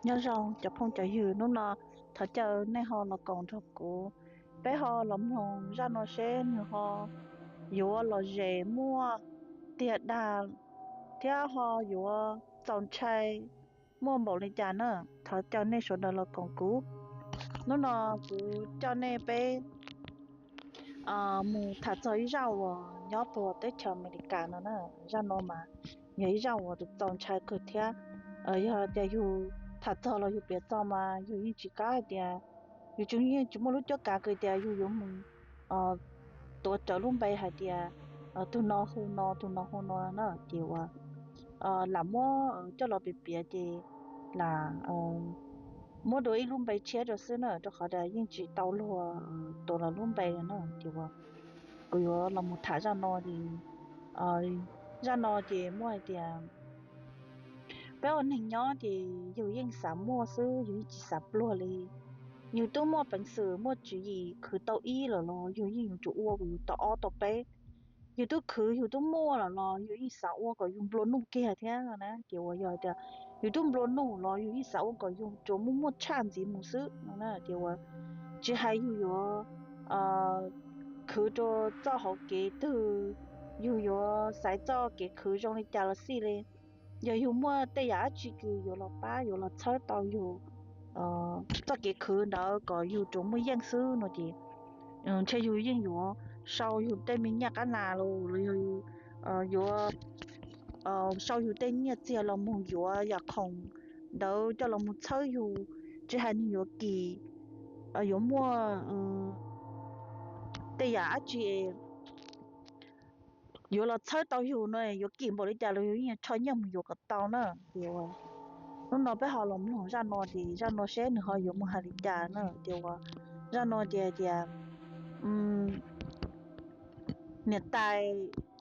Nyob zoo cov phooj cov ywg, hnub no thov caw nej ho los koom nrog kuv, peb ho los mloog zaj no seb nws ho yuav los zem muaj tiag dag thiab ho yuav txaus ntshai muaj npaum li cas na. Thov caw nej sawv daws los koom kuv. Hnub no kuv coj nej peb mus tham txog ib zaj uas nyob puag teb chaws Amelikas no na. Zaj no mas yog ib zaj uas txaus ntshai kawg thiab. Yog tias yus tham txog los yus piav txog mas yus yeej tsis kav hais tias, yus tsis, yeej tsis muaj lub cuab kav kawg tias yus yuav mus tuav rawv lub npe hais tias tus no hu no, tus no hu no na. Ces uas lam muab coj los piav piav ces lam muab dua ib lub npe tshiab rau xwb na, rau qhov tias yeej tsis tau luag tuav lawv lub npe na. Ces uas kuv yuav los mus tham zaj no ces, zaj no ces muaj hais tias peb ua neeg nyob ces yus yeej xav muaj xwb, yus yeej tsis xav pluag li. Yus twb muaj peev xwm muaj tswv yim khwv tau ib lawm los yus yeej yuav tsum ua kom yus tau ob tau peb. Yus twb khwv yus twb muaj lawm los yus yeej xav ua kom yus nplua nuj kiag thiab no na. Ces uas yog tias yus twb nplua nuj los yus yeej xav ua kom yus tsuas muaj muaj tshaj ntxiv mus xwb no na. Ces uas tsis hais yus yuav khwv rau txoj hauv kev twg, yus yuav xaiv txoj kev khwv zoo li cas los xij li, yog yus muaj tej yam dab tsi kws yuav los pab yuav los txhawb tau yus txoj kev khwv ntawd kom yus tsuas muaj yeej xwb no ces ntshe yus yeej yuav sau yus tej me nyiaj qab nas los los yog yuav sau yus tej nyiaj txiag los mus yuav yam khoom ntawd coj los mus txhawb yus, tsis hais nws yuav kim, yuav muaj tej yam dab tsi yuav los txhawb tau yus no, yuav kim npaum li cas los yus yeej rho nyiaj mus yuav kom tau na. Ces hnub no peb ho los mloog zaj no ces zaj no seb nws ho yuav mus hais li cas na. Ces uas zaj no ces tias niam tais,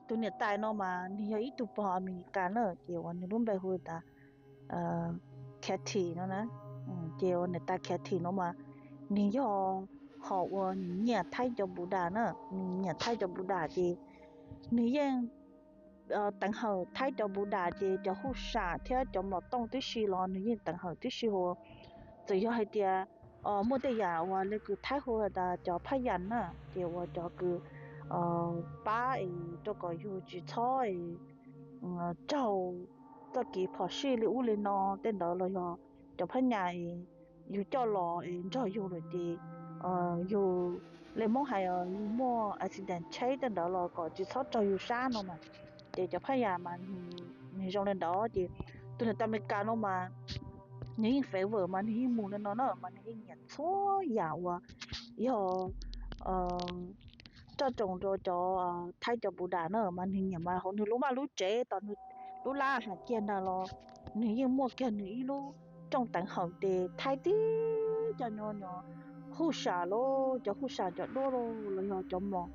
tus niam tais no mas nws yog ib tug pog Amelikas na, ces uas nws lub npe hu tas Kathy no na. Ces uas niam tais Kathy no mas nws yog hom uas nws nyiam thaib cov Buddha na, nws nyiam thaib cov Buddha ces nws yeej teev hawm thaib cov Buddha ces cov huj sam thiab cov mlom tooj tib si los nws yeej teev hawm tib si hu. Txawm yog hais tias muaj tej yam uas li kws thaib hu tas cov phaj yas na, ces uas cov kws pab es rau kom yus tsis txhob raug txoj kev phom sij li ub li no tej ntawd los yog cov phaj yas yus coj los es nrog yus lawm ces yus li Hmoob hais yus muaj accident tsheb tej ntawd los kom tsis txhob raug yus sab no mas. Ces cov phaj yas mas nws zoo li ntawd ces tus niam tais Amelikas no mas nws yeej favor mas nws yeej mus li no na, mas nws yeej nyiam txhua yam uas yog roj tsoom rau cov thaib cov Buddha na, mas nws nyiam mas hauv nws lub vaj lub tsev tom nws lub lab has kiag ntag los nws yeej muaj kiag nws ib lub rooj teev hawm tes thaib tib cov no, huj sam los cov huj sam cov duab los los yog cov mlom,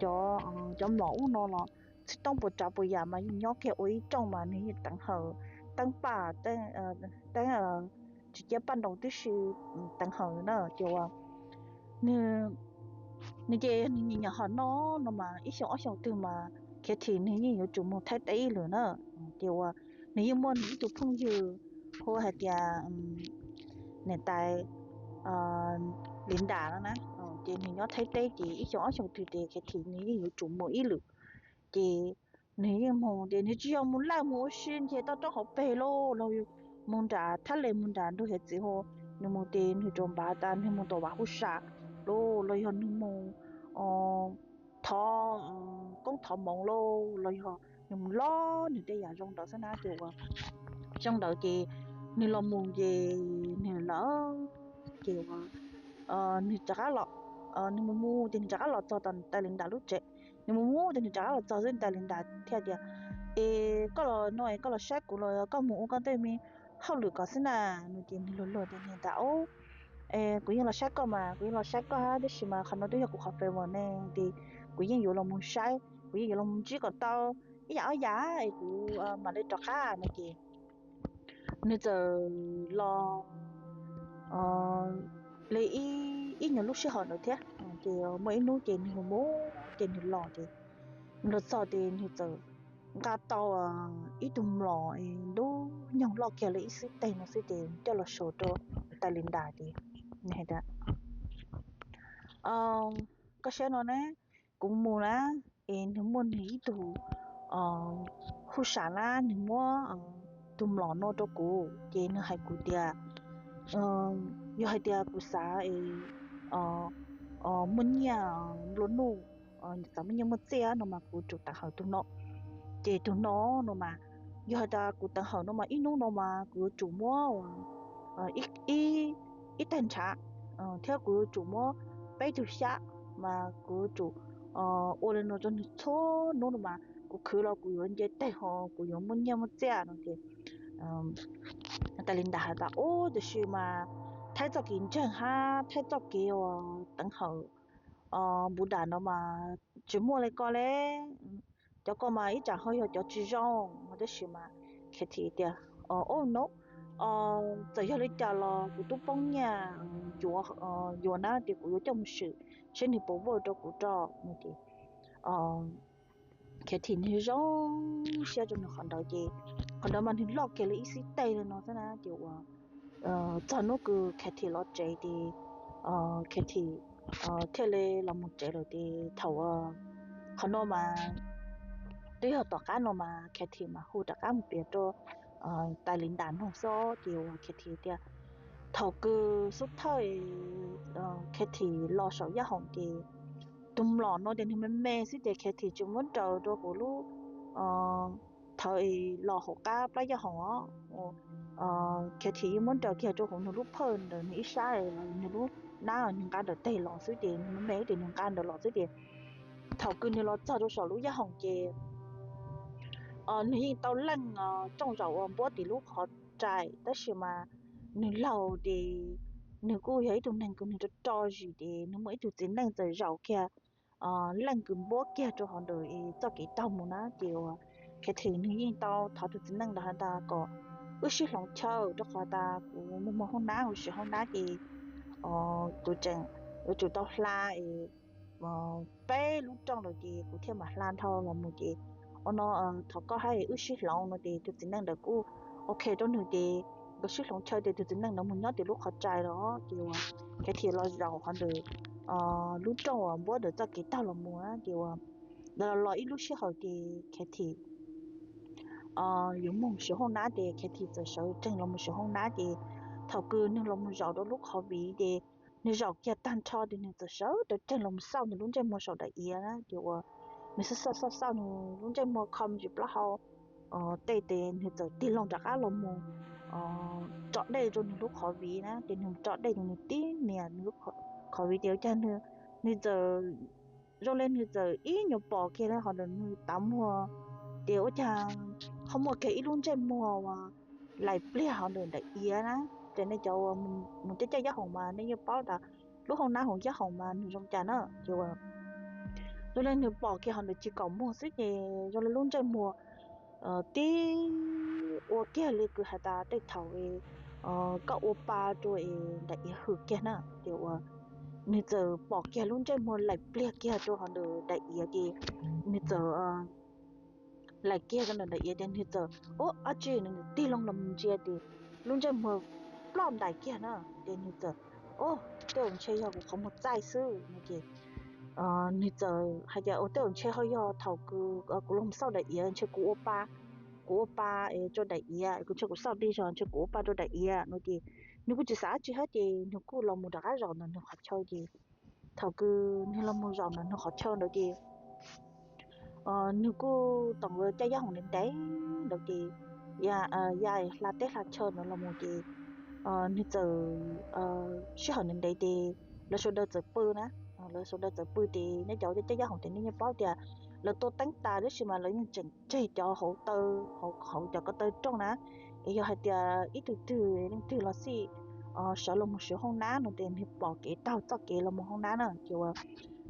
cov mlom ub no los txhij toob puas tsav puas yam mas yeej nyob kiag ua ib rooj mas nws yeej teev hawm teeb paj teeb tsis ciab paj nroos tib si teev hawm na. Ces uas nws ces nws nyiam nyiam hom no no mas ib xyoo ob xyoo twg mas Kathy nws yeej yuav tsum mus thaib teb ib lwm na. Ces uas nws yeej muaj nws ib tug phooj ywg hu hais tias niam tais Linda no na, ces nws nyob thaib teb ces ib xyoo ob xyoo twg ces Kathy nws yeej yuav tsum mus ib lwm. Ces nws yeej mus ces nws tsis yog mus laj mus ua si nce toj roob hauv pes lauj, los mus nram thaj les mus nram ntug hiav txwv hu. Nws mus ces nws rau npav tas nws mus tom vaj huj sam lauj, los yog nws mus thov koob thov moov lauj, los yog nws mus lov nws tej yam zoo ntawd xwb na. Ces uas zoo ntawd ces nws los mus ces nws lawm ces uas nws rov qab los, nws mus mus ces nws rov qab los txog tom niam tais Linda lub tsev. Nws mus mus ces nws rov qab los txog xwb, niam tais Linda thiaj tias, Es koj los no es koj los saib kuv los koj mus ua koj tej me hauj lwm kom xwb na? No ces nws luag luag tias, Niam tais, kuv yeej los saib koj mas, kuv yeej los saib koj hab, tab sis mas qhov no twb yog kuv qhov favor ne, ces kuv yeej yuav los mus saib, kuv yeej yuav los mus ntsib kom tau ib yam ob yam es kuv mam li rov qab. No ces nws txawm los li ib nyuag lub sij hawm ntawd thiab, ces muaj ib hnub ces nws mus mus ces nws los ces nws los txog ces nws txawm nqa tau ib tug mlom ntuj nyoog loj kiag li ib xib teg no xwb ces coj los sau rau Talinda ces nws hais tias, koj saib no na, kuv mus na, es nws muaj nws ib tug hauj sam na, nws muab tus mlom no rau kuv ces nws hais kuv tias yog hais tias kuv xav es muaj nyiaj nplua nuj, xav muaj nyiaj muaj txiaj no mas kuv tsum teev hawm tus no. Ces tus no no mas yog hais tias kuv teev hawm no mas ib hnub no mas kuv yuav tsum muab ib tag ntshav, thiab kuv yuav tsum muab peb tug xyab, mas kuv yuav tsum ua li no rau nws txhua hnub no mas kuv khwv los kuv yuav nce teg ho kuv yuav muaj nyiaj muaj txiaj no ces Talinda hais tias, ub, tiam sis mas Thaib txoj kev ntseeg hab Thaib txoj kev uas teev hawm npus dam no mas tsis muaj li ko li. Cov ko mas ib tsam ho yog cov tsis zoo no tab sis mas Katy tias, ub no, txawm yog li cas los kuv twb poob nyiaj yuav na ces kuv yuav coj mus swm seb nws puas work rau kuv rau no ces Katy nws zoo siab rau nws qhov ntawd ces qhov ntawd mas nws loj kiag li ib xib teg li no xwb na ces uas txog hnub kws Katy los tsev ces Katy thiaj li los mus tsev lawm ces thaum qhov no mas twb yog tom qab no mas Katy mas hu rov qab mus piav rau Talinda mloog xwb ces uas Katy tias thaum kws xub thawj Katy los saum yaj hoom ces tus mlom no ces nws me me xwb ces Katy tsis muab nraws rau kuv lub thawv los hauv qab plab yaj hoom os. Katy yeej muab nraws kiag rau hauv nws lub phawj ntawm nws ib sab los nws lub nab nws nqa ntawm teg los xwb ces nws me me ces nws nqa ntawd los xwb ces thaum kws nws los txog rau saum lub yaj hoom ces nws yeej tau leej rooj zaum uas npuab tim lub qhov rais tab sis mas nws laug ces nws kuj yog ib tug neeg kws nws rau rau zis ces nws muaj ib tug txiv neej txawm zaum kiag leej kws npuab kiag rau hauv ntawm txoj kev taug mus na ces uas Katy nws yeej tau thov tus txiv neej ntawd has tas kom wb sib hloov chaw rau qhov tas kuv mus mus hauj nab mus sim hauj nab ces kuv tseem yuav tsum tau hla peb lub rooj lawm ces kuv thiaj mam hla dhau los mus ces ua no thov koj hab wb sib hloov no ces tus txiv neej ntawd kuj ok rau nws ces nkawd sib hloov chaw ces tus txiv neej ntawd mus nyob tim lub qhov rais los ces uas Katy los zaum qhov ntawm lub rooj uas npuab ntawm txoj kev taug los mus na ces uas los los ib lub sij hawm ces Katy yuav mus sim hauj nab ces Katy txawm sawv tsees los mus sim hauj nab ces thaum kws nws los mus zaum rau lub qhov viv ces nws zaum kiag tag nrho ces nws txawm sawv rau tsees los mus xauj nws lub ntsej muag saum daim iav na ces uas nws xauj xauj xauj xauj nws lub ntsej muag kho me ntsis plaub hau tej ces nws txawm tig loo rov qab los mus tso dej rau nws lub qhov viv na ces nws tso dej ces nws tib nias nws lub qhov viv ces ua cas nws txawm zoo li nws txawm ib nyuag pom kiag li hauv ntawm nws tav muag ces ua cas ho muaj kiag ib lub ntsej muag uas laim pliag hauv ntawm daim iav na. Ces nej cov uas mus caij caij yav hoom mas nej yeej paub tas lub hauj nab hauv yav hoom mas nws zoo cas na ces uas zoo li nws pom kiag hauv ntawm tsis kaum muag xwb ces zoo li lub ntsej muag tib ua kiag li kws has tas tej thaum koj ua pa rau es daim iav hwm kiag na ces uas nws txawm pom kiag lub ntsej muag laim pliag kiag rau hauv ntawm daim iav ces nws txawm laim kiag rau ntawm daim iav ces nws txawm ub ab tsi nws tig loo los ntsia ces lub ntsej muag ploj ntais kiag na ces nws txawm ub tej zaum ntshe yog kuv qhov muag txaij xwb no ces nws txawm hais tias ua tej zaum ntshe ho yog thaum kws kuv los xauj daim iav ntshe kuv ua pa, kuv ua pa rau daim iav kuv ntshe kuv xauj dig zog ntshe kuv ua pa rau daim iav no ces nws kuj tsis xav dab tsi hab ces nws kuj los mus rov qab zaum ntawm nws qhov chaw ces thaum kws nws los mus zaum ntawm nws qhov chaw ntawd ces nws kuj toom caij yav hoom ntev ntev ntawd ces ya hla teb hla chaw ntawd los mus ces nws txawm sij hawm ntev ntev ces lawv sawv daws txawm pw na, lawv sawv daws txawm pw ces nej cov caij yav hoom ces nej yeej paub tias lawv tua teeb tas tab sis mas lawv yeej tseem tseg cov hauv taw, hauv cov ko taw rooj na es yog hais tias ib tug twg leej twg los xij sawv los mus siv hauj nab no ces nws pom kev taug txoj kev los mus hauj nab na ces uas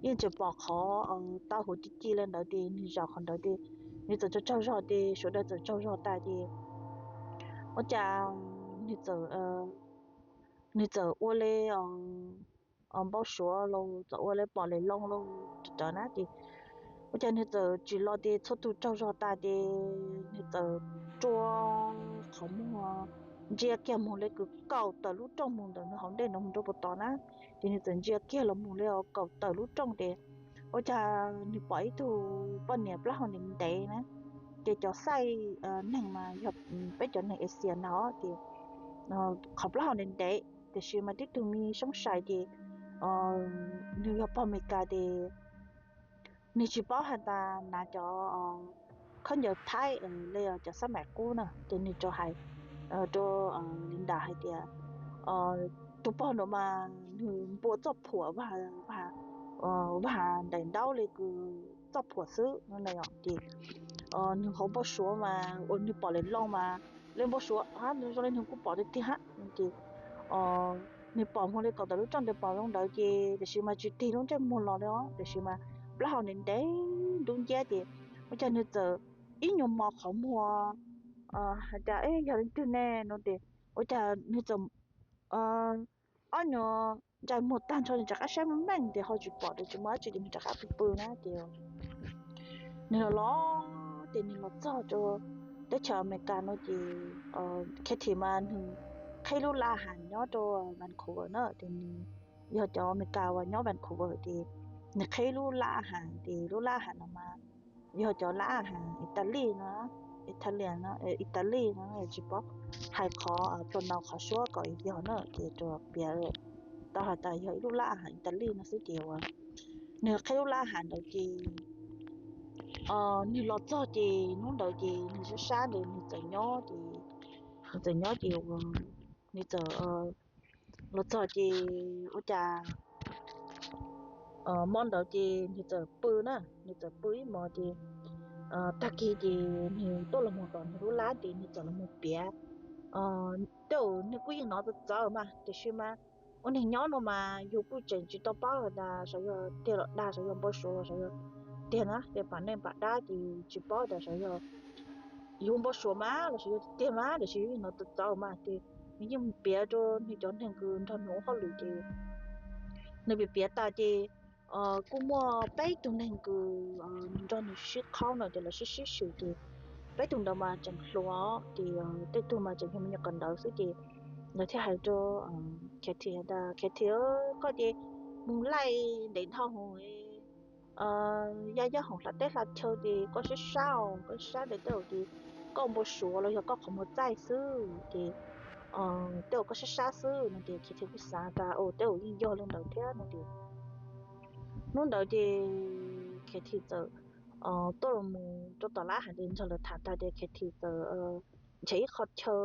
yeej tseem pom qhov taw huv ci ci li ntawd ces nws zaum qhov ntawd ces nws txawm tsaug tsaug zog ces sawv daws txawm tsaug zog tas ces ua cas nws txawm nws txawm ua li npau suav los txawm ua li pom li loo los rawv na ces Ua cas nws txawm tsim los ces txhua tus tsaug zog tas ces nws txawm rua qhov muag, ntsia kiag moog le kws kaum tawm lub rooj moog ntawm nws hauv ntej no moog rua puag tod na. Ces nws txawm ntsia kiag los moog le kaum tawm lub rooj ces ua cas nws pom ib tug poj niam plaub hau ntev ntev na. Ces cov xaij neeg mas yog peb cov neeg Asia ntag ces qhov plaub hau ntev ntev tiam sis mas tib tug me soob sai ces nws yog pog Amelikas ces nws tsis paub has tas hnav cov khaub ncaws Thaib le cov xab maim qub na ces nws rov hais rua Linda hais tias tus pog no mas nws npua txoj phuam vaj, vaj ntaim ntaub le kws txoj phuam xwb no na. Ces nws hauv npau suav mas uas nws pom lawm loo mas le npau suav zoo le nws kuj pom tiag tiag hab ces nws pom moog le kaum tawm lub rooj ntawd pom zoo ntawd ces tiam sis mas tsis tig lub ntsej muag los le os tiam sis mas plaub hau ntev ntev ntub nciab ces ua cas nws txawm ib nyuag mos qhov muag hais tias yog leej twg ne no ces ua cas nws txawm ob nyuag ntsais muag tag nrho nws rov qab saib meej meej ces ho tsis pom tias tsis muaj dab tsi ces nws rov qab pw pw na ces nws los los ces nws los txog rua teb chaws Amelikas no ces Katy mas nws qhib lub laj has nyob rua Vancouver na ces nws yog cov Amelikas uas nyob Vancouver ces nws qhib lub laj has ces lub laj has no mas yog cov laj has Italy no, Italian no, Italy no tsis paub hais qhov pronounce qhov suab kom yog na ces rua piav tau has tas yog ib lub laj has Italy no xwb ces uas nws qhib lub laj has ntawd ces nws los txog ces hnub ntawd ces nws sab sab ntawd nws txawm nyob ces nws txawm nyob ces uas nws txawm los txog ces ua cas hmo ntawd ces nws txawm pw na, nws txawm pw ib hmos ces tag kis ces nws tuaj los mus tom nws lub lab ces nws txawm los mus piav. Tej zaum nws kuj yeej hnov txawv txawv mas tiam sis mas ua neeg nyob no mas yus kuj tseem tsis tau paub has tas xyov yog tiag los dag, xyov yog npau suav los xyov yog tiag na, ces pam neej pam dab ces tsis paub tas xyov yog yus npau suav mas los xyov yog tiag mas tiam sis yeej hnov txawv txawv mas ces nws yeej piav rau nws cov neeg kws nrog nws ua hauj lwm ces nws piav piav tas ces kuj muaj peb tug neeg kws nws nrog nws sib qhaub no ces lawv sib sib swm ces peb tug ntawd mas tseem hluas ces tej tug mas tseem yog me nyuam kawm ntawv xwb ces lawv thiaj hais rau Katy tas Katy, koj ces mus laij ntev dhau hwv, yaj yaj hoom hla teb hla chaw ces koj sib sab os, koj sab ntawd tej zaum ces koj npau suav los yog koj qhov muag txaij xwb ces tej zaum koj sab sab xwb no ces Katy kuj xav tas u tej zaum yeej yog li ntawd thiab no ces hnub ntawd ces Katy txawm tuaj los mus rau tom lab has ces nrog lawv tham tag ces Katy txawm nrhiav ib qho chaw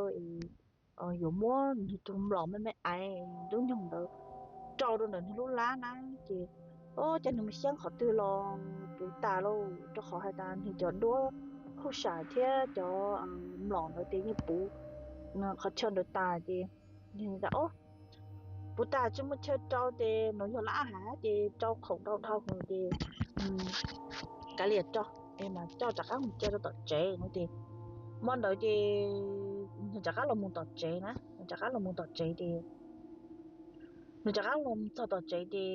yuav muab nws tus mlom me me aiv dub nyoog ntawd rau rau ntawm nws lub lab na ces o cas nws mus xyeeb qhov twg los puv tas lauj, rau qhov has tas nws cov duab huj sam thiab cov mlom ntawd ces yeej puv qhov chaw ntawd tas ces nws tas o puv tas tsis muaj chaw rau ces no yog lab has ces rau khoom rau dhau hwv ces kav liam rau es mas coj rov qab mus cia rau tom tsev no ces hmo ntawd ces nws rov qab los mus tom tsev na, nws rov qab los mus tom tsev ces nws rov qab los txog tom tsev ces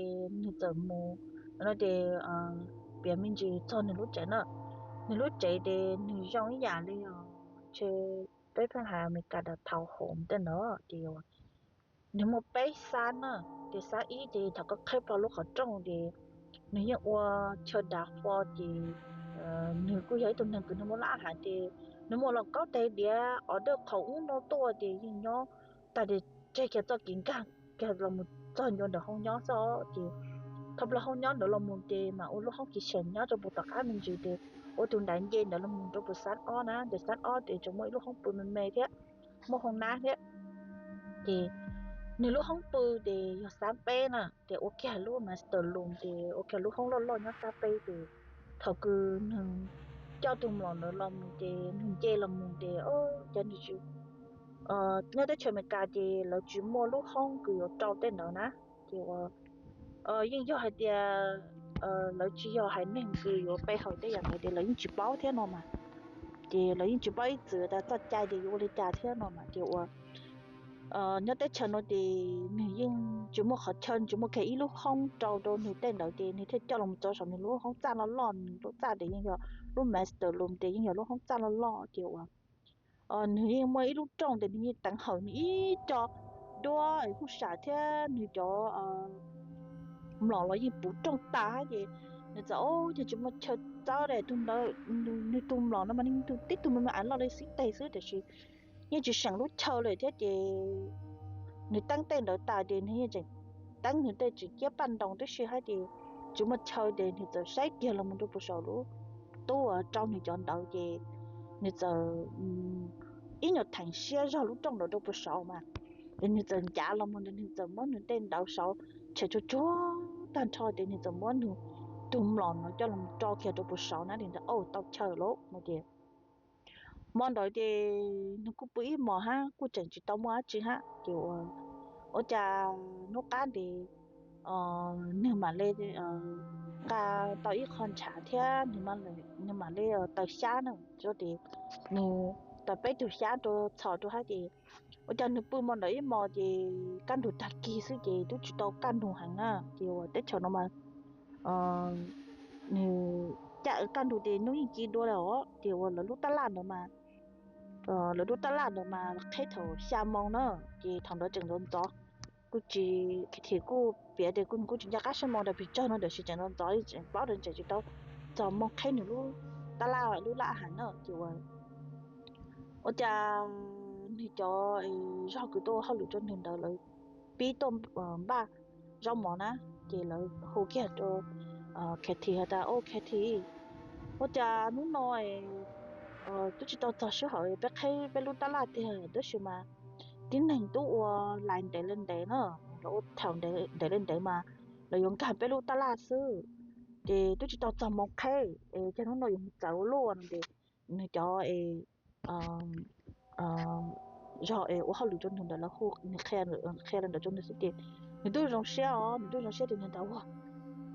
nws txawm mus no ces piav me ntsis txog nws lub tsev na, nws lub tsev ces nws zoo ib yam li ntshe peb pheej hais Amelikas das thaum hom tej ntawd ces nws muaj peb xab na, ces xab ib ces thaum koj qheb plho lub qhov rooj ces nws yeej ua chaw dav qhua ces nws kuj yog ib tug neeg kws nws muaj lab has ces nws muaj los kaub tes diav order khoom ub no tuaj ces yeej nyob tag ces tseg kiag txoj kev nkag kiag los mus txog ncua ntawm hoob nyob xwb ces thaum plawg hoob nyob ntawd los mus ces mas ua lub hoob kitchen nyob rau puag tom qab me ntsis ces ua tus nrad nce ntawd los mus rau puag xab ob na, ces xab ob ces tseem muaj ib lub hoob pw me me thiab, muaj hoob nab thiab. Ces nws lub hoob pw ces yog xab peb na, ces ua kiag lub master room ces ua kiag lub hoob loj loj nyob xab peb ces thaum kws nws coj tus mlom ntawd los mus ces nws nce los mus ces cov nws tsis nyob teb chaws Amelikas ces lawv tsis muaj lub hoob kws yuav rau tej ntawd na. Ces ua yeej yog hais tias lawv tsis yog haiv neeg kws yuav pe hawm tej yam ntawd ces lawv yeej tsis paub thiab no mas. Ces lawv yeej tsis paub ib txwm tas txoj cai ces yuav ua li cas thiab no mas ces ua nyob teb chaws no ces nws yeej tsis muaj qhov chaw, tsis muaj kiag ib lub hoob rau rau nws tej ntawd ces nws thiaj coj los tso saum nws lub hoob txaj loj loj, nws lub txaj ces yeej yog lub master room ces yeej yog lub hoob txaj loj loj ces uas nws yeej muaj ib lub rooj ces nws yeej teev hawm nws ib co duab huj sam thiab nws cov mlom los yeej puv rooj tas ces nws txawm, o, yog tsis muaj chaw txawb li tus ntawd, nws tus mlom no mas nws tib tug me me ais loj li xib teg xwb tiam sis yeej tsis seem lub chaw li thiab ces nws teeb tej ntawd tas ces nws yeej tseem teeb nws tej tseem ciab paj ntoos tib si hab ces tsis muaj chaw ces nws txawm saib kiag los mus rau puag saum lub tub uas rau nws cov ntawd ces nws txawm ib nyuag theem siab zog lub rooj ntawd rau puag saud mas ces nws txawm ncav los mus ntawd, nws txawm muab nws tej ntawd saud tshem tsuag tsuag tag nrho ces nws txawm muab nws tus mlom no coj los rau kiag rau puag saud na, ces ntawd, o, tau chaw lawm no ces hmo ntawd ces nws kuj pw ib hmos hab kuj tseem tsis tau muaj dab tsi hab ces ua, ua cas hnub qab ntes nws mam li nqa tau ib qho ntshav thiab nws mam li taws xyab na, ces nws taws peb tug xyab rau txhos rau hab ces ua cas nws pw hmo ntawd ib hmos ces kaj ntug tag kis xwb ces twb tsis tau kaj ntug heev na, ces uas teb chaws no mas nws caj kaj ntug ces hnub yeej ci dua li os, ces uas lawv lub tab laj ntawd mas lawv lub tab laj ntawd mas qheb thaum xya moo na, ces thaum ntawd tseem ntxov ntxov, kuj tsis, Khiav Thim kuj piav tias kuj tsis nco qab sab moo rau pes tsawg no tiam sis tseem ntxov ntxov, tseem paub tias tseem tsis tau txog moo qheb nws lub tab laj, lub laj hav na, ces ua, ua cas nws cov zog kws tuaj ua hauj lwm rau nws ntawd lawv pib tuaj npaj zaub mov na, ces lawv hu kiag rau Khiav Thim has tas, o, Khiav Thim, ua cas hnub no twb tsis tau txog sij hawm peb qheb peb lub tab laj tiag tab sis mas tib neeg twb ua lais ntev li ntev na, lawv ua thaum ntev li ntev mas lawv yuav nkag peb lub tab laj xwb, ces twb tsis tau txog moo qheb, ces hnub no yuav mus txawv ua luaj no ces nws cov zog es ua hauj lwm rau nws ntawd lawv hu, nws qhia, qhia li ntawd rau nws xwb ces nws twb zoo siab os, nws twb zoo siab ces nws tas ua,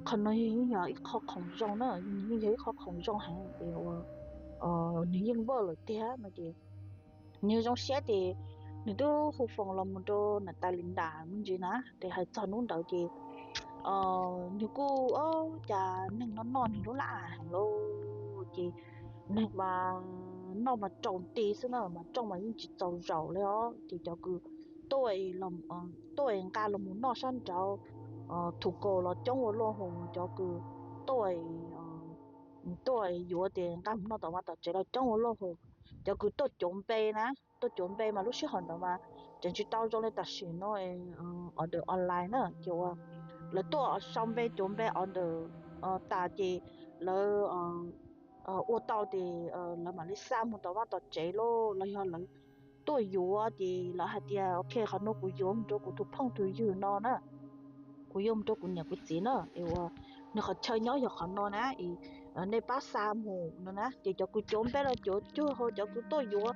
qhov no yeej yog ib qho khoom zoo na, nws yeej yog ib qho khoom zoo heev es ua nws yeej npaj lawm tiag no ces nws zoo siab ces nws twb hu foos los mus rau niam tais Linda me ntsis na, ces hais txog hnub ntawd ces nws kuj, o, cas neeg no noj nws lub laj hav heev lauj, ces neeg mas noj mas raus nti xwb na, mas rooj mas yeej tsis txaus zaum li os, ces cov kws tuaj, tuaj nqa los mus noj sab nraud, thu kaus los coob ua luaj hos cov kws tuaj, tuaj yuav ces nqa mus noj tom vaj tom tsev los coob ua luaj hos, cov kws tuaj cuav npe na, tuaj cuav npe mas lub sij hawm ntawd mas tseem tsis tau zoo li tam sim no order online na, ces ua lawv tuaj sau npe cuav npe order tas ces lawv ua tau ces lawv mam li xa mus tom vaj tom tsev lauj, los yog lawv tuaj yuav ces lawv hais tias, ok, qhov no kuv yuav mus rau kuv tus phooj tus ywg no na, kuv yuav mus rau kuv niam kuv txiv na, es ua nws qhov chaw nyob yog qhov no na, es nej pab xa mus no na, ces cov kws cuav npe los cuav cuag hauv, cov kws tuaj yuav,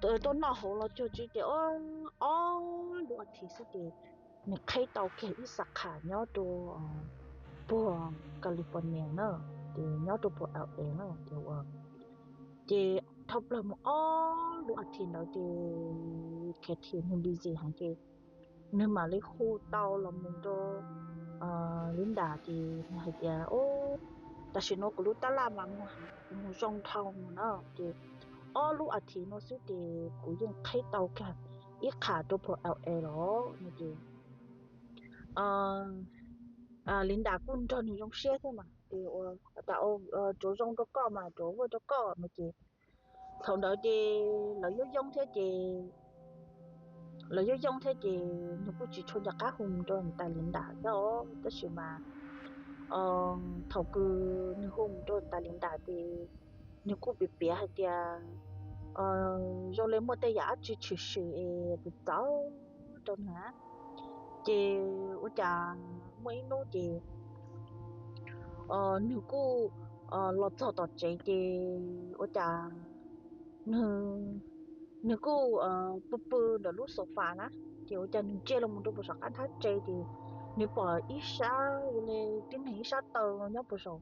tuaj noj hauv los cuag tsis, ces ob lub as thiv xwb ces nws qheb tau kiag ib xa kham nyob rau puag California na, ces nyob rau puag L A na, ces ua ces dhau plaws mus ob lub as thiv ntawd ces Khiav Thim nws busy heev ces nws mam li hu tau los mus rau Linda ces nws hais tias, o, tam sim no kuv lub tab laj mas mus zoo dhau mus na, ces ob lub as thiv no xwb ces kuv yeej qheb tau kiag ib qham rau puag L A los no ces Linda kuj nrog nws zoo siab thiab mas ces ua tas, tsuav zoo rau koj mas tsuav vuag rau koj no ces thaum ntawd ces lawv yooj yooj thiab ces lawv yooj yooj thiab ces nws kuj tsis tshua nco qab hu mus rau niam tais Linda thiab os, tab sis mas thaum kws nws hu mus rau niam tais Linda ces nws kuj piav piav hais tias zoo li muaj tej yam dab tsi tshwm sim es txawv txawv rau nws na. Ces ua cas muaj ib hnub ces nws kuj los txog tom tsev ces ua cas nws, nws kuj pw pw ntawm lub sofa na, ces ua cas nws ntsia los mus rau puag saum qab nthab tsev ces nws pom ib sab ua li tib neeg ib sab taw nyob puag saum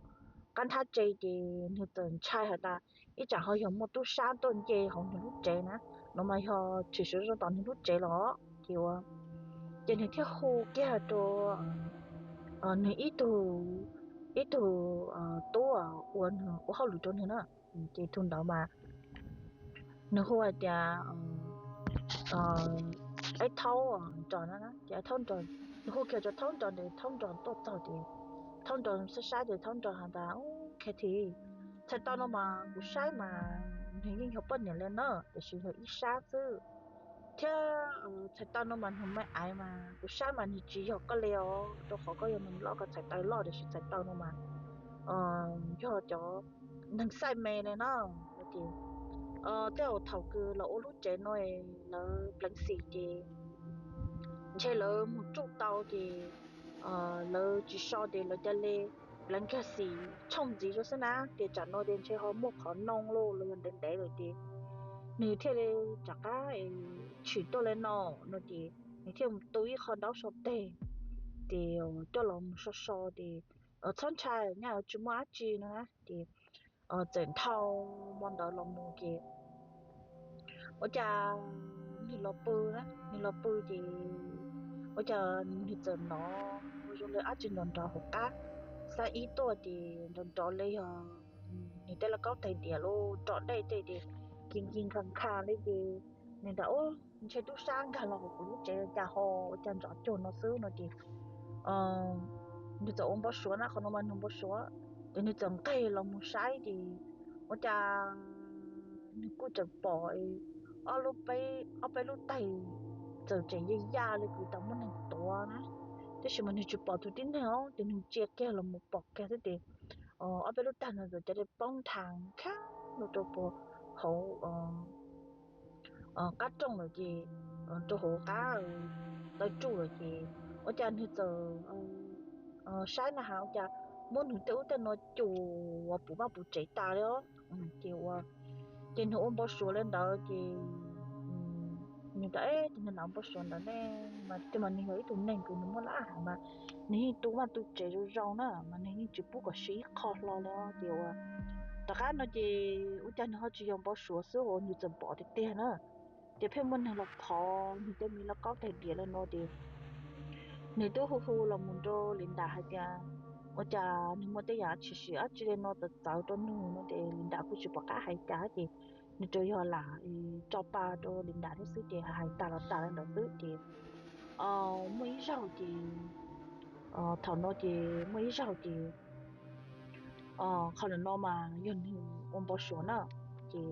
qab nthab tsev ces nws txawm ntshai has tas ib tsam ho yog muaj tub sab tuaj nce hauv nws lub tsev na, no mas yog tshwm sim zoo tom nws lub tsev los Ces ua, ces nws thiaj hu kiag rau nws ib tug, ib tug tub uas nws ua hauj lwm rau nws na. Ces tus ntawd mas nws hu hais tias Aib Thaub Nros no, ces Aib Thaub Nros, nws hu kiag rau Thaub Nros ntawd, Thaub Nros tuaj txog ces Thaub Nros saib saib ces Thaub Nros has tas, Khav Thim, txhais tau no mas kuv saib mas nws yeej yog poj niam li na, tiam sis yog ib sab xwb, thiab txhais tau no mas nws me aiv mas kuv saib mas nws tsis yog koj li os, rau qhov koj yog neeg loj, koj txhais tau loj, tiam sis txhais tau no mas yog cov neeg xaij me li no. Ces tej zaum thaum kws lawv ua lub tsev no lawv pleev xim ces ntshe lawv mus tsuj tau ces lawv tsis so ces lawv ca le pleev kiag xim tshooj ntxiv rau xwb na, ces tsam no ces ntshe ho muaj qhov noo los yog ntev ntev lawm ces nws thiaj li rov qab tshwm tuaj li no no ces nws thiaj mus tu ib qho ntaub so teg ces coj los mus so so ces txhob ntshai, nyaj tsis muaj dab tsi no na. Ces txawm dhau hmo ntawd los mus ces ua cas nws los pw na, nws los pw ces ua cas nws txawm hnov zoo li dab tsi nrov nrov hauv qab xab ib tuaj ces nrov nrov li yog nws tej lauj kaub tais diav los rov dej tej ces kis nkig nkag nkag li ces nws ntawd, Ub, ntshe tub sab nkag los hauv kuv lub tsev cas ho ua cas nrov cuag no xwb no ces nws txawm ua npau suav na, qhov no mas nws npau suav ces nws txawm nqeg los mus saib ces ua cas nws kuj tseem pom ob lub peb, ob peb lub tais txawm tseem ya ya li kws tas muaj neeg tuav na, tab sis mas nws tsis pom tus tib neeg os, ces nws ntsia kiag los mus pom kiag xwb ces ob peb lub tais no txawm cia li poob nrhav khab los rau puag hauv qab rooj lawm ces rau hauv qab taw ruj lawm ces ua cas nws txawm saib na has ua cas muab nws tej ub tej no cuam puv vaj puv tsev tas li os. Ces ua, ces nws ua npau suav li ntawd ces nws tias, Eb, ces nws ua npau suav ntawd ne mas, mas nws yog ib tug neeg kws nws muaj lab has mas nws yeej tu vaj tu tsev zoo zoo na mas nws yeej tsis pub kom siv ib qho hlo li. Ces ua, tom qab no ces ua cas nws ho tsis yog npau suav xwb uas nws txawm pom tiag tiag na. Ces pheej muaj neeg los thov nws tej me lauj kaub tais diav li no ces nws twb hu hu los mus rau Linda hais tias ua cas nws muaj tej yam tshwm sim dab tsi li no txawv txawv rau nws no ces Linda kuj tsis pom qab hais cas ces nws tsuas yog lam tso pa rau Linda thiab xwb ces hais tas los tas li ntawd xwb ces muaj ib zaug ces thaum no ces muaj ib zaug ces qhov ntawm no mas yog nws ua npau suav na. Ces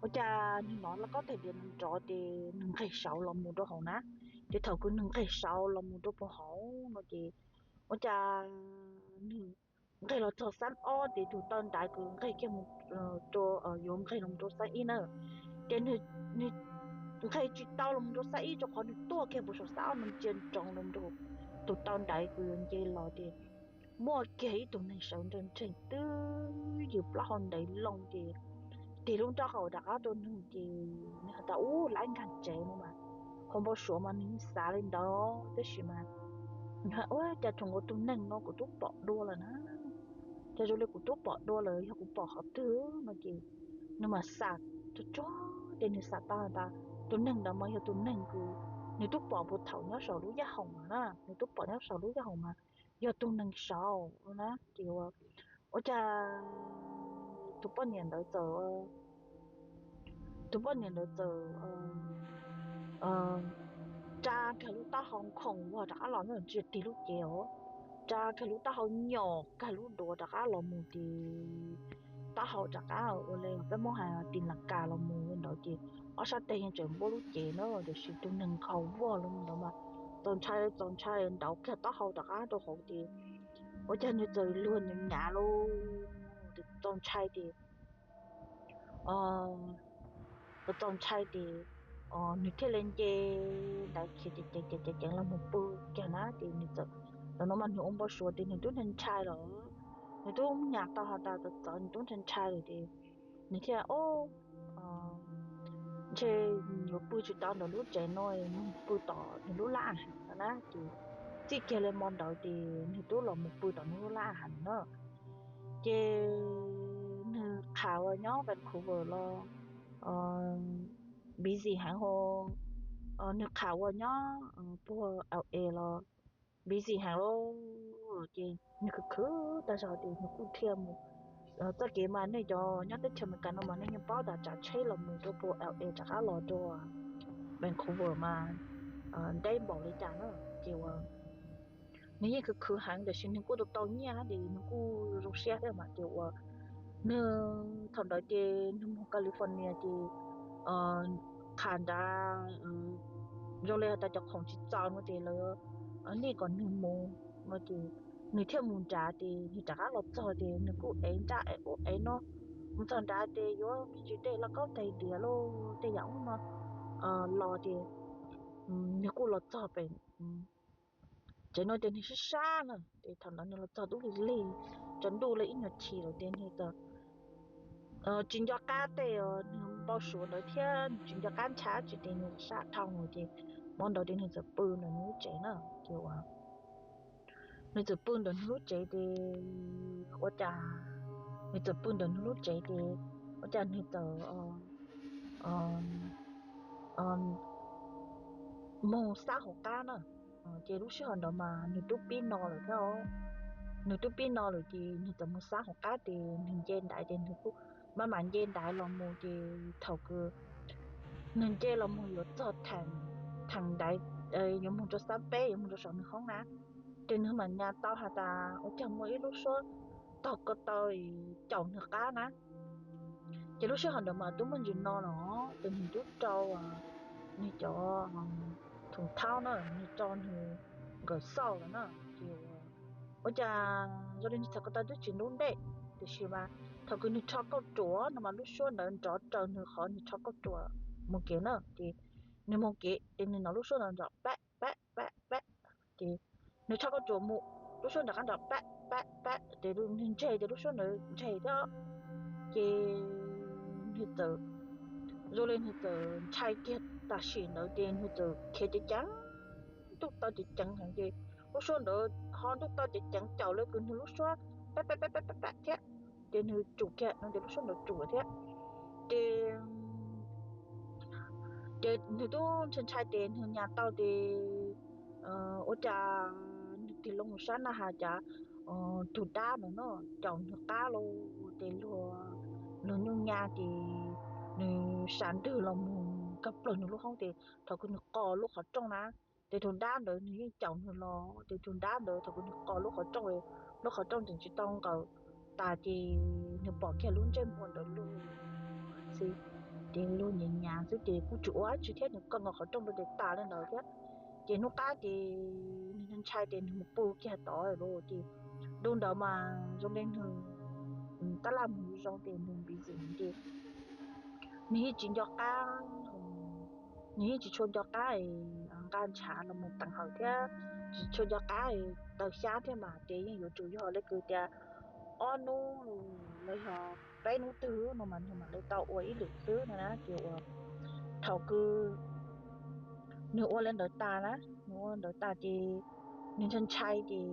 ua cas nws hnov lauj kaub tais diav nrov ces nws nqeg saud los mus rau hauv na. Ces thaum kws nws nqeg saud los mus rau puag hauv no ces ua cas nws nqeg los txog xab ob ces tus taw ntaiv kws nqeg kiag mus rau, yuav nqeg los rau xab ib na, ces nws nqeg tsis tau los rau xab ib rau qhov nws tuaj kiag puag saum xab ob no ntsia ntsoov los rau tus taw ntaiv kws yuav nce los ces muaj kiag ib tug neeg sawv nrees nrees twb ywm plaub hau ntev loo ces tig lub nrob qaum rov qab rau nws ces nws has tas, Ub, lawv nkag tsev no mas. Hauv npau suav mas nws xav li ntawd tab sis mas nws has, Ua cas thaum nkaus tus neeg no kuv twb pom dua lawm na, cas zoo li kuv twb pom dua lawm, yog kuv pom qhov twg no ces nws mam xam tsuag tsuag ces nws xam tau tas tus neeg ntawd mas yog tus neeg kws nws twb pom puag thaum nyob saum lub yaj hoom na, nws twb pom nyob saum lub yaj hoom mas yog tus neeg saud na. Ces ua cas tus poj niam ntawd txawm, tus poj niam ntawd txawm tsa kiag lub taub hau khoom vog rov qab los, nws tsis tig lub cev os, tsa kiag lub taub hau nyom kiag lub duav rov qab los mus ces taub hau rov qab ua li peb Hmoob hais tis las kas los mus li ntawd ces ob sab teg yeej tseem npuab lub cev na, tiam sis tus neeg nkhaus vog li ntawd mas txaus ntshai txaus ntshai ntaus kiag taub hau rov qab rau hauv ces ua cas nws txawm luag nws nyav lauj, txaus ntshai ces txaus ntshai ces nws thiaj li nce ntawd khiav ceev ceev ceev los mus pw kiag na ces nws txawm, thaum no mas nws ua npau suav ces nws twb ntshai ntshai lawm, nws twb nyam tau has tas txawv txawv nws twb ntshai ntshai lawm ces nws thiaj, Ntshe yuav pw tsis tau ntawm lub tsev no, nws pw tom nws lub lab as no na ces txij kiag li hmo ntawd ces nws twb los mus pw tom nws lub lab as na. Ces nws qhav uas nyob Vancouver los busy heev hos, nws qham uas nyob puag L A los busy heev lawm ces nws khwv khwv tag zog ces nws kuj thiaj mus. Txoj kev mas nej cov nyob teb chaws Amelikas no mas nej yeej paub tas tsav tsheb los mus rau puag L A rov qab los rau Vancouver mas deb npaum li cas na. Ces uas nws yeej khwv khwv heev tiam sis nws kuj tau tau nyiaj ces nws kuj zoo siab thiab mas ces uas nws thaum ntawd ces nws mus California ces qham nrad zoo li has tas cov khoom tsis txaus no ces lawv nej kom nws mus no ces nws thiaj mus nrad ces nws rov qab los txog ces nws kuj ev nraj ev ub ev no. Mus txog nrad ces yuav me ntsis dej lauj kaub tais diav lauj tej yam ub no los ces nws kuj los txog pem tsev no ces nws sab sab na ces thaum ntawd nws los txog tub lig lig tsaus ntuj li ib nyuag chim lawm ces nws tsis nco qab tej nws npau suav ntawd thiab nws tsis nco qab ntshav tsis ces nws sab dhau ces hmo ntawd ces nws txawm pw ntawm nws lub tsev na ces uas nws txawm pw ntawm nws lub tsev ces ua cas nws txawm pw ntawm nws lub tsev ces ua cas nws txawm moog xab hauv qab na. Ces lub sij hawm ntawd mas nws twb pib no lawm thiab. Nws twb pib no lawm ces nws txawm moog xab hauv qab ces nws nce ntaiv ces nws kuj maj mam nce ntaiv los mus ces thaum kws nws nce los mus yuav txog theem ntaiv yuav moog rau xab peb yuav moog rau saum nws hoob na ces nws mam nyas tau has tas ua cas muaj ib lub suab taug ko taw caum nws qab na. Ces lub sij hawm ntawd mas twb muaj ntsis no los ces nws twb rau nws cov thum thaub na nws rau nws nkawm xauj lawm na ces ua cas zoo li nws txhais ko taw twb tsis ntub ntej tiam sis mas thaum kws nws rho kauj ruam no mas lub suab ntawd nrov raws nws qhov nws rho kauj ruam mus kev na ces nws mus kev ces nws hnov lub suab ntawd nrov pab pab pab pab ces nws rho kauj ruam mus lub suab nrov qab nrov pab pab pab ces nws ntseg ces lub suab ntawd ntseg thiab ces nws txawm zoo li nws txawm ntshai kiag tam sim ntawd ces nws txawm khiav ceev ceev ntuj tau ceev ceev heev ces lub suab ntawd ho ntuj tau ceev ceev caum li kws nws lub suab pab pab pab pab pab thiab ces nws tsum kiag no ces lub suab ntawd tsum thiab ces ces nws twb ntshai ntshai ces nws nyas tau ces ua cas nws tig loo sab na has cas tug dab ntawd no caum nws qab los ces luag luag nyuj nyas ces nws sam ntws los mus kawg plaws nws lub hoob ces thaum kws nws qos lub qhov rooj na ces tug dab ntawd nws yeej caum nws los ces tug dab ntawd thaum kws nws qos lub qhov rooj, lub qhov rooj tseem tsis tau nqawm tas ces nws pom kiag lub ntsej muag ntawd lug xwb ces luag nyas nyas xwb ces kuj tsis ua dab tsi thiab nws kawg nkaus qhov rooj rau ces tas li ntawd thiab ces hnub qab ces nws ntshai ces nws mus pw kiag tod lawm ces ntu ntawd mas zoo li nws tab laj mus zoo ces nws npib zim ces nws yeej tsis nco qab, nws yeej tsis tshua nco qab nqa ntshav los mus teem hawm thiab tsis tshua nco qab taws xyab thiab mas ces yeej yuav tsum yog li kws tias ob hnub los yog peb hnub twg no mas nws mam li tau ua ib lwm xwb no na ces uas thaum kws nws ua li ntawd tas na, nws ua ntawd tas ces nws ntshai ntshai ces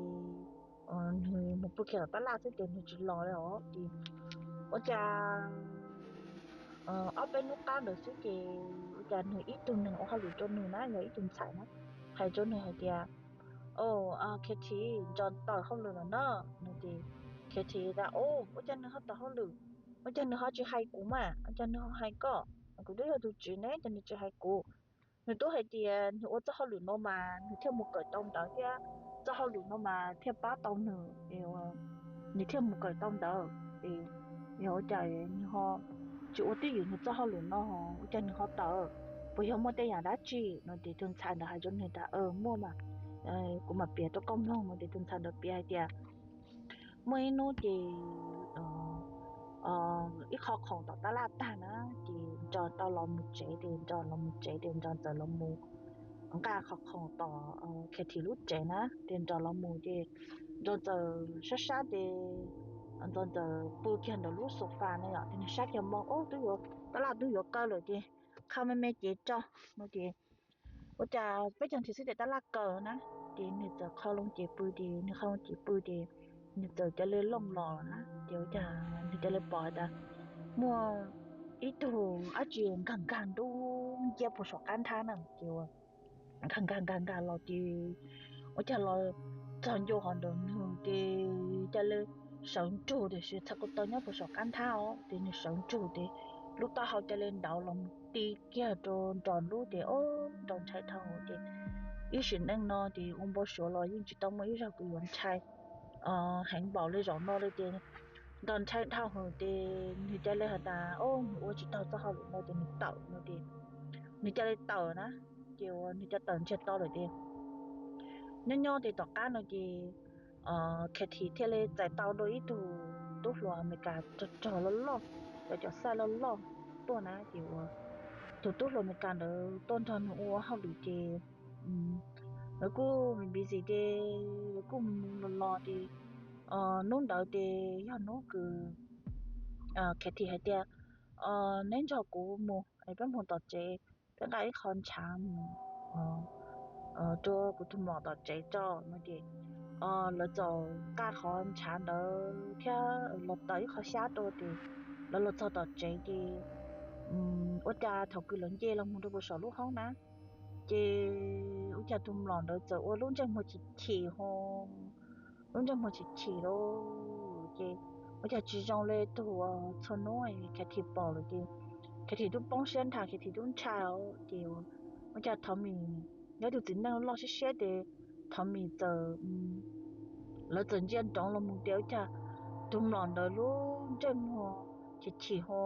nws mus pw kiag tom tab laj xwb ces nws tsis los li os ces ua cas ob peb hnub qab ntawd xwb ces ua cas nws ib tug neeg ua hauj lwm rau nws na yog ib tug ntxhais na hais rau nws hais tias, o, Katy, John tawm hauj lwm lawm na. No ces Katy tias, o, ua cas nws ho tawm hauj lwm? Ua cas nws ho tsis hais kuv mas? Ua cas nws ho hais koj? Kuv twb yog tus tswv ne, cas nws tsis hais kuv? Nws twb hais tias nws ua txoj hauj lwm no mas nws thiaj mus kawm tau ntawv thiab txoj hauj lwm no mas thiaj pab tau nws, nws thiaj mus kawm tau ntawv. Yog ua cas nws ho tsis ua twj ywm nws txoj hauj lwm no, ua cas nws ho tawm? Puas yog muaj tej yam dab tsi? No ces tus ntxhais ntawd hais rau nws tias, muaj mas, kuv mam piav rau koj mloog. No ces tus ntxhais ntawd piav hais tias muaj ib hnub ces ib qho khoom tom tab laj tag na, ces John tau los mus tsev, ces John los mus tsev ces John txawm los mus nqa qhov khoom tom Katy lub tsev na, ces John los mus ces John txawm sab sab ces John txawm pw kiag ntawm lub sofa na yom, ces nws saib kiag moo, ub, twb yuav, tab laj twb yuav kaw lawm ces qhau me me cev tso. No ces ua cas peb caug nthiav xwb ces tab laj kaw na, ces nws txawm qhau loo cev pw, ces nws qhau loo cev pw ces nws txawm cia li looj los na, ces ua cas nws cia li pom tas muaj ib tug dab tsi nkag nkag nrub nciab puag saum qab nthab na ces nkag nkag nkag nkag los ces ua cas los txog ncua hov ntawm nws ces ca le sawv nrug tiam sis txhais ko taw nyob puag saum qab nthab os ces nws sawv nrug ces lub taub hau ca le ntaus los mus ti kiag rau nrog lub ces o nrog ntshai dhau ces ib sim neej no ces ua npau suav los yeej tsis tau muaj ib zaug kws yuav ntshai heev npaum li zaum no li ces nrog ntshai dhau hwv ces nws ca le has tas o nws ua tsis tau txoj hauj lwm no ces nws tawm no ces nws ca le tawm na ces uas nws ca tawm ntsiag to lawm ces nyob nyob ces tom qab no ces Katy thiaj li txais tau dua ib tug tub hluas Amelikas rog rog loj loj, cov cov xaj loj loj tuaj na ces uas tus tub hluas Amelikas ntawd tuaj nrog nws ua hauj lwm ces lawv kuj busy ces lawv kuj mus mus los los ces hnub ntawd ces yog hnub kws Katy hais tias neb nrog kuv mus es peb mus tom tsev, peb nqa ib qho ntshav mus rau kuv tus mlom tom tsev tso no ces lawv txawm nqa qhov ntshav ntawd thiab los taws ib qho xyab rau ces lawv los txog tom tsev ces ua cas thaum kws lawv nce los mus rau puag saum lub hoob na ces ua cas tus mlom ntawd txawm ua lub ntsej muag chim chim ho lub ntsej muag chim chim lawm ces ua cas tsis zoo li tus txhua hnub Katy pom lawm ces Katy twb poob siab nthav, Katy twb ntshai os ces ua cas Tommy yog tus txiv neej loj siab siab ces Tommy txawm, lawv txawm ntsia nroov los mus tias ua cas tus mlom ntawd lub ntsej muag chim chim ho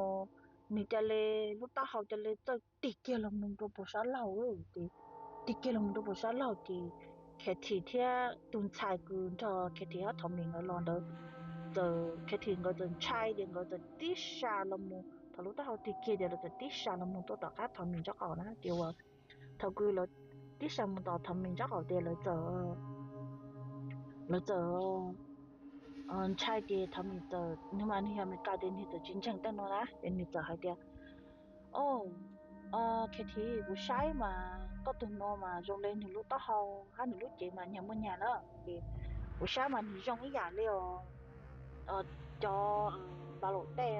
nws ca le lub taub hau ca le txawj tig kiag los mus rau puag sab laug ces tig kiag los mus rau puag sab laug ces Katy thiab tus ntxhais kws nrog Katy hab Tommy nkawd los ntawd txawm Katy nkawd txawm ntshai ces nkawd txawm tib sa los mus, thaum lub taub hau tig kiag ces lawv txawm tib sa los mus tuaj tom qab Tommy nraub qaum na ces uas thaum kws lawv tib sa mus tom Tommy nraub qaum ces lawv txawm lawv txawm ntshai ces Tommy txawm, nws mas nws yog Amelikas ces nws txawm tsis ntseeg tej no na ces nws txawm hais tias o Katy, kuv saib mas koj tus no mas zoo li nws lub taub hau hab nws lub cev mas nyag muaj nyag na ces kuv saib mas nws zoo ib yam li os cov npa laum tej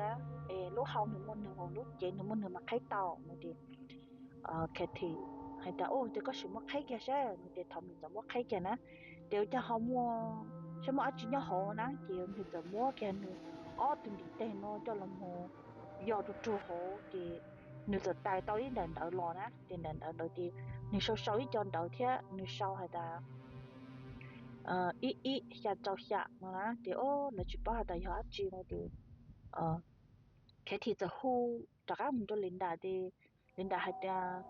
es lub hau nws muaj nws, lub cev nws muaj nws mas qheb tau no ces Katy hais tias o ces koj sim muab qheb kiag saib no ces Tommy txawm muab qheb kiag na ces ua cas ho muaj, saib muaj dab tsi nyob hauv na ces nws txawm muab kiag nws ob tug ntiv teg no coj los mus yog rua rua hauv ces nws txawm tais tau ib daim ntawv los na ces daim ntawv ntawd ces nws sau sau ib co ntawv thiab nws sau hais tias ib ib xya rau xya no na ces o lawv tsis paub hais tias yog dab tsi no ces Katy txawm hu rov qab mus rau Linda ces Linda hais tias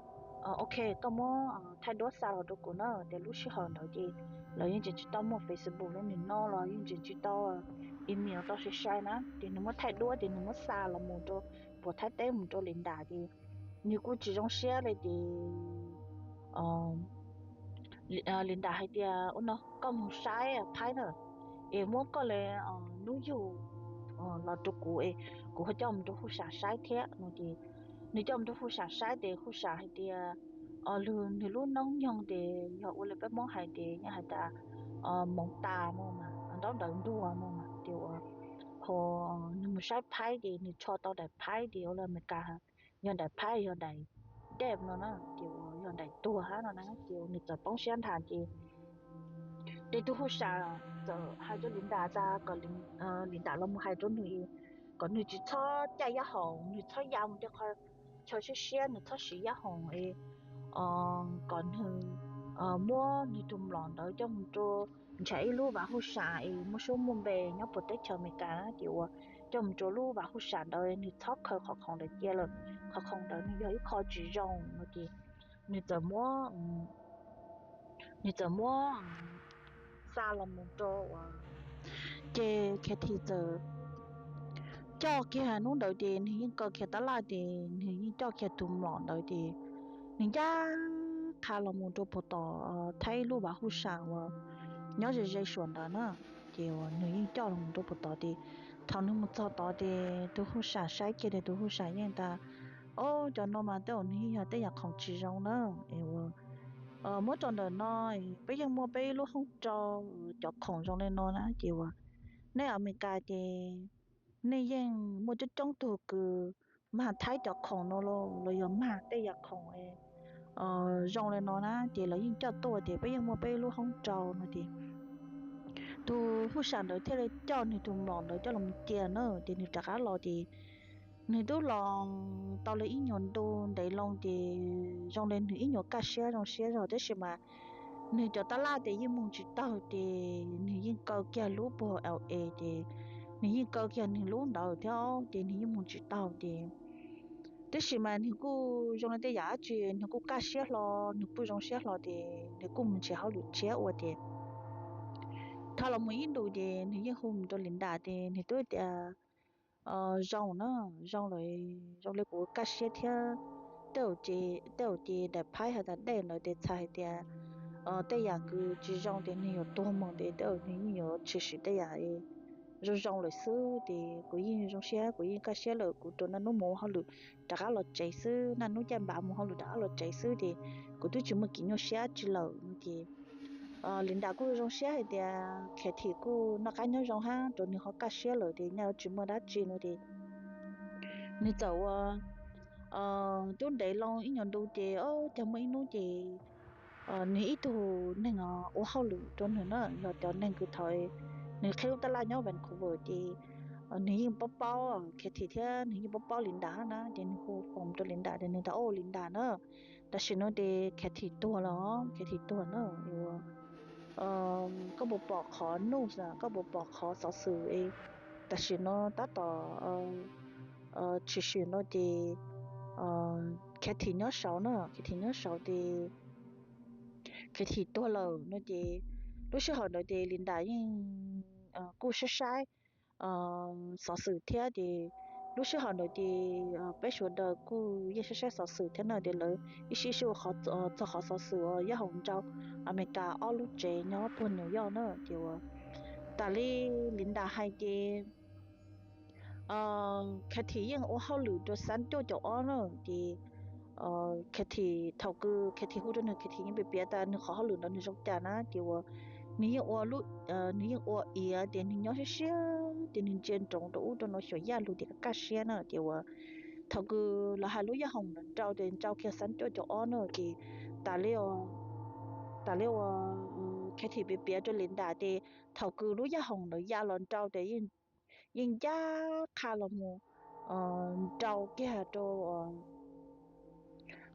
ok, koj muab thaij duab xa los rau kuv na ces lub sij hawm ntawd ces lawv yeej tseem tsis tau muaj Facebook li nim no los yeej tseem tsis tau email tau sai sai na ces nws muab thaij duab ces nws muab xa los mus rau puag Thaib teb mus rau Linda ces nws kuj tsis zoo siab li ces Linda hais tias ua no koj mus saib Thaib na es muab koj li hnub yug los rau kuv es kuv ho coj mus rau huj sam saib thiab no ces nws coj mus rau huj sam saib ces huj sam hais tias o lwg nws lub noob nyoog ces yog ua li peb Hmoob hais ces yeej hais tias moov tas no mas nraub ntawv ntuag no mas ces ua ho nws mus saib phaib ces nws tsho tau daim phaib ces ua li Amelikas yog daim phaib yog daim deb no na ces ua yog daim tuag hab no na ces nws txawm poob siab nthav ces ces tus huj sam txawm hais rau Linda tas kom Linda los mus hais rau nws kom nws tsis txhob caij yab hoom, nws txhob ya mus tej qhov chaw siab siab, nws txhob siv yab hoom es kom nws muab nws tus mlom ntawd coj mus rau ntshav ib lub vaj huj sam es muaj suab muaj npe nyob puag teb chaws Amelikas na ces ua coj mus rau lub vaj huj sam ntawd, nws txhob khaws qhov khoom ntawd cia lawm, qhov khoom ntawd nws yog ib qho tsis zoo no ces nws txawm muab nws txawm muab xa los mus rau uas ces Katy txawm coj kiag hnub ntawd ces nws yeej kaw kiag tab laj ces nws yeej coj kiag tus mlom ntawd ces nws ncaj qha los mus rau puag tom Thaib lub vaj huj sam uas nyob ze ze suam ntawd na ces uas nws yeej coj los mus rau puag tod ces thaum nws mus txog tod ces tus huj sam saib kiag ces tus huj sam yeej tas o cov no mas tej zaum nws yeej yog tej yam khoom tsis zoo na es ua muab rau ntawm no peb yeej muaj peb ib lub hoob rau cov khoom zoo li no na ces uas nej Amelikas ces nej yeej muaj coob coob tug kws mag thaib cov khoom no los yog mag tej yam khoom zoo li no na, ces lawv yeej coj tuaj tias peb yeej muaj peb lub hoob rau no ces tus huj sam ntawd thiaj li coj nws tus mlom ntawd coj los cia na. Ces nws rov qab los ces nws twb los tau li ib nyuag ntu ntev loo ces zoo li nws ib nyuag kaj siab zoo siab zog tab sis mas nws cov tab laj ces yeej mus tsis taug ces nws yeej kaw kiag lub puag L A ces nws yeej kaw kiag nws lub ntawd thiab ces nws yeej mus tsis taug ces tab sis mas nws kuj zoo li tej yam dab tsi nws kuj kaj siab hlo, nws kuj zoo siab hlo ces nws kuj mus nrhiav hauj lwm tshiab ua ces thaum los mus ib ntus ces nws yeej hu mus rau Linda ces nws twb tias zoo na, zoo lawm, zoo li kuv kaj siab thiab. Tej zaum ces daim phaib has tas dej ntawd ces txhais hais tias tej yam kws tsis zoo ces nws yuav tuag mus ces tej zaum nws yeej yuav tshwm sim tej yam zoo zoo lawm xwb ces kuv yeej zoo siab, kuv yeej kaj siab lawm, kuv rau naj nub mus hauj lwm rov qab los tsev xwb, naj nub caij npav mus hauj lwm rov qab los tsev xwb ces kuv twb tsis muaj kev nyuaj siab tsi lawm no ces Linda kuj zoo siab hais tias Kathy kuj noj qab nyob zoo hab rau nws ho kaj siab lawm ces nyaj yuav tsis muaj dab tsi no ces nws txawm ua twb ntev loo ib nyuag ntu ces o cas muaj ib hnub ces nws ib tug neeg ua hauj lwm rau nws na, yog cov neeg kws thaum nws qhib lub tab laj nyob Vancouver ces nws yeej paub paub Kathy thiab nws yeej paub paub Linda na ces nws hu foos rau Linda ces nws tias o Linda na, tam sim no ces Kathy tuag lawm, Kathy tuag na, koj puas pom qhov news, koj puas pom qhov xov xwm tam sim no tab tom tshwm sim no ces Kathy nyob saud na, Kathy nyob saud ces Kathy tuag lawm no ces lub sij hawm ntawd ces Linda yeej kuj saib saib xov xwm thiab ces lub sij hawm ntawd ces peb sawv daws kuj yeej saib saib xov xwm thiab na ces lawv ib sij sij ua txog qhov xov xwm uas Yaj Hoom nrau Amelikas ob lub tsev nyob puag New York na ces uas tas li Linda hais ces Kathy yeej ua hauj lwm rau xab cuaj caum ob na ces Kathy thaum kws Kathy hu rau nws Kathy yeej piav piav tas nws qhov hauj lwm ntawd nws zoo cas na ces uas nws yeej ua lub, nws yeej ua iav ces nws nyob siab siab ces nws ntsia nroov rau ub rau no xyuas Yaj lug ces kaj siab na ces uas thaum kws lawv hais lub Yaj Hoom ntawd nrau ces nrau kiag xab cuaj caum ob na ces tas li, tas li uas Kathy piav piav rau Linda ces thaum kws lub Yaj Hoom ntawd ya los nrau ces yeej ncaj qha los mus nrau kiag rau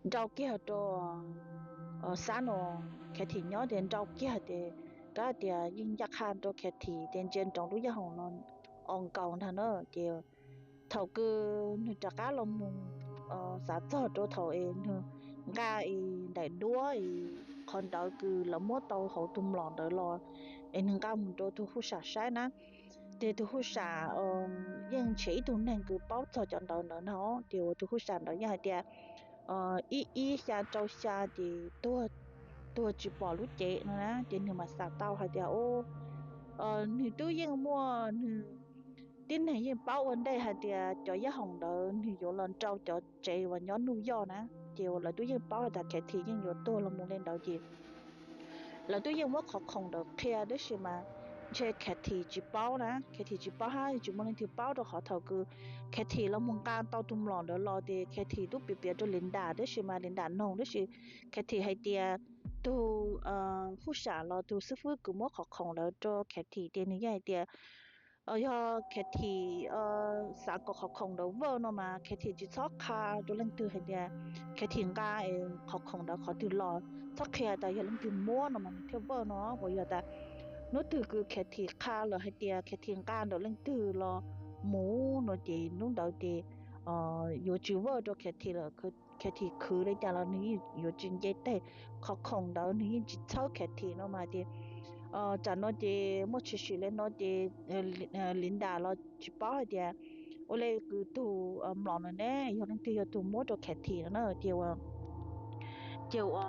nrau kiag rau xab no Kathy nyob ces nrau kiag ces kav tias yeej ncaj qha rau Kathy ces ntsia nroov lub Yaj Hoom no os nkaus ntag na ces thaum kws nws rov qab los mus xav txog rau thaum es nws nqa es daim duab es qhov ntawd kws lawv muab tau hauv tus mlom ntawd los es nws nqa mus rau tus huj sam saib na ces tus huj sam yeej nrhiav ib tug neeg kws paub txog cov ntawd ntawd no ces uas tus huj sam ntawd yeej hais tias ib ib xya rau xya ces tuag, tuag tsis pom lub cev no na ces nws mam xav tau hais tias o nws twb yeej muaj nws tib neeg yeej paub ua ntej hais tias cov Yaj Hoom ntawd nws yuav los nrau cov tsev uas nyob New York na ces uas lawv twb yeej paub hais tias Kathy yeej yuav tuag los mus li ntawd ces lawv twb yeej muab qhov khoom ntawd qhia tab sis mas ntshe Kathy tsis paub na, Kathy tsis paub hab tsis muaj leej twg paub rau qhov thaum kws Kathy los mus nqa tau tus mlom ntawd los ces Kathy twb piav piav rau Linda tab sis mas Linda noog tab sis Kathy hais tias tus huj sam los tus xib fwb kws muab qhov khoom ntawd rau Kathy ces nws yeej hais tias yog Kathy xav kom qhov khoom ntawd vaj no mas Kathy tsis txhob qha rau leej twg hais tias Kathy nqa qhov khoom ntawd qhov twg los, txhob qhia tas yog leej twg muab no mas nws thiaj vaj no. Uas yog tas hnub twg kws Kathy qha lawm hais tias Kathy nqa ntawm leej twg los mus no ces hnub ntawd ces yuav tsis vaj rau Kathy lawm. Kathy khwv li cas los nws yuav tsis nce teg qhov khoom ntawd, nws yeej tsis txhawb Kathy no mas ces tam no ces muaj tshwm sim li no ces Linda los tsis paub hais tias ua li kws tus mlom no ne yog leej twg yog tus muab rau Kathy no na ces ua ces ua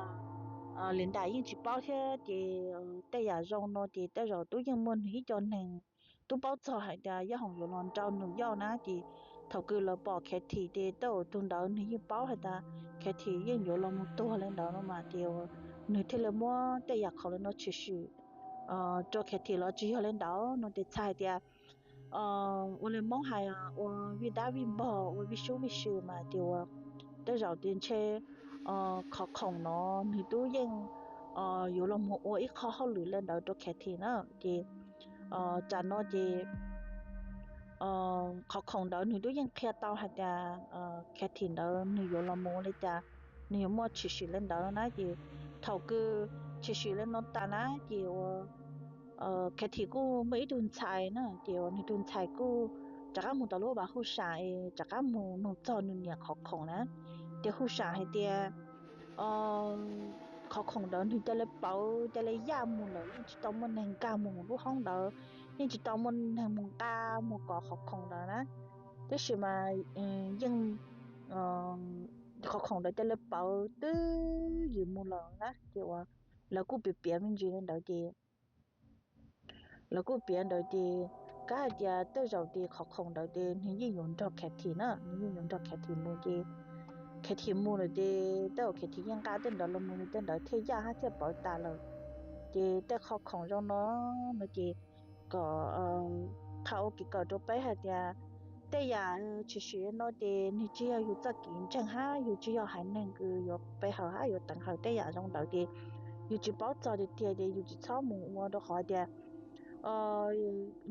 Linda yeej tsis paub thiab ces tej yam zoo no ces tej zaum twb yeej muaj nws ib co neeg twb paub txog hais tias Yaj Hoom yuav los nrau New York na ces thaum kws lawv pom Kathy ces tej zaum tus ntawd nws yeej paub hais tias Kathy yeej yuav los mus tuag li ntawd no mas ces nws thiaj li muab tej yam khoom li no tshwm sim rau Kathy los tsis yog li ntawd no ces txhais hais tias ua li Hmoob hais ua vij dab vij npog ua vij sub vij sw mas ces ua tej zaum ces ntshe qhov khoom no nws twb yeej yuav los mus ua ib qho hauj lwm li ntawd rau Cathy na. Ces tsam no ces qhov khoom ntawd nws twb yeej qhia tau hais tias Cathy ntawd nws yuav los mus ua li cas, nws yuav muaj tshwm sim li ntawd na. Ces thaum kws tshwm sim li no tas na ces ua Cathy kuj muaj ib tug ntxhais na, ces ua nws tus ntxhais kuj rov qab mus tom lub vaj hu sam es rov qab mus nug txog nws niam qhov khoom na. Ces hu sam hais tias qhov khoom ntawd nws ca li pauv ca li yaj mus lawm, yeej tsis tau muaj neeg nkag mus lub hoob ntawd, yeej tsis tau muaj neeg mus nqa mus kov qhov khoom ntawd na. Tab sis mas yeej qhov khoom ntawd ca li pauv twb ywm mus lawm na. Ces ua lawv kuj piav piav me ntsis li ntawd ces lawv kuj piav ntawd ces kab hais tias tej zaum ces qhov khoom ntawd ces nws yeej yuav nrog Cathy na, nws yeej yuav nrog Cathy mus ces Cathy mus lawm ces tej zaum Cathy yeej nqa tej ntawd los mus, tej ntawd thiaj yaj hab thiaj pauv tas lawm. Ces tej qhov khoom zoo no no ces kom qha ua kev kawm rau peb hais tias tej yam tshwm sim no ces nws tsis yog yus txoj kev ntseeg hab yus tsis yog haiv neeg kws yuav pe hawm hab yuav teev hawm tej yam zoo ntawd ces yus tsis paub txog tiag tiag ces yus tsis txhob mus ua, rau qhov tias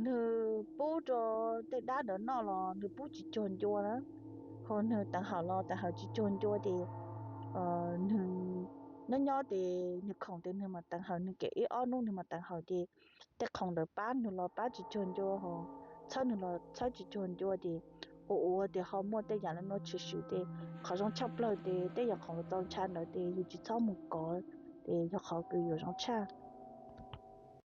nws pub rau tej dab ntawd noj los nws pub tsis cuag ncua na, ho nws teev hawm los teev hawm tsis cuag ncua ces nws nyob nyob ces nws khoom ces nws mas teev hawm, nws kem ib ob hnub nws mas teev hawm ces tej khoom ntawd pab nws los pab tsis cuag ncua, ho txhawb nws los txhawb tsis cuag ncua ces ua ua ces ho muaj tej yam li no tshwm sim ces qhov zoo tshaj plaws ces tej yam khoom txaus ntshai ntawd ces yus tsis txhob mus kov ces yog qhov kws yuav zoo tshaj.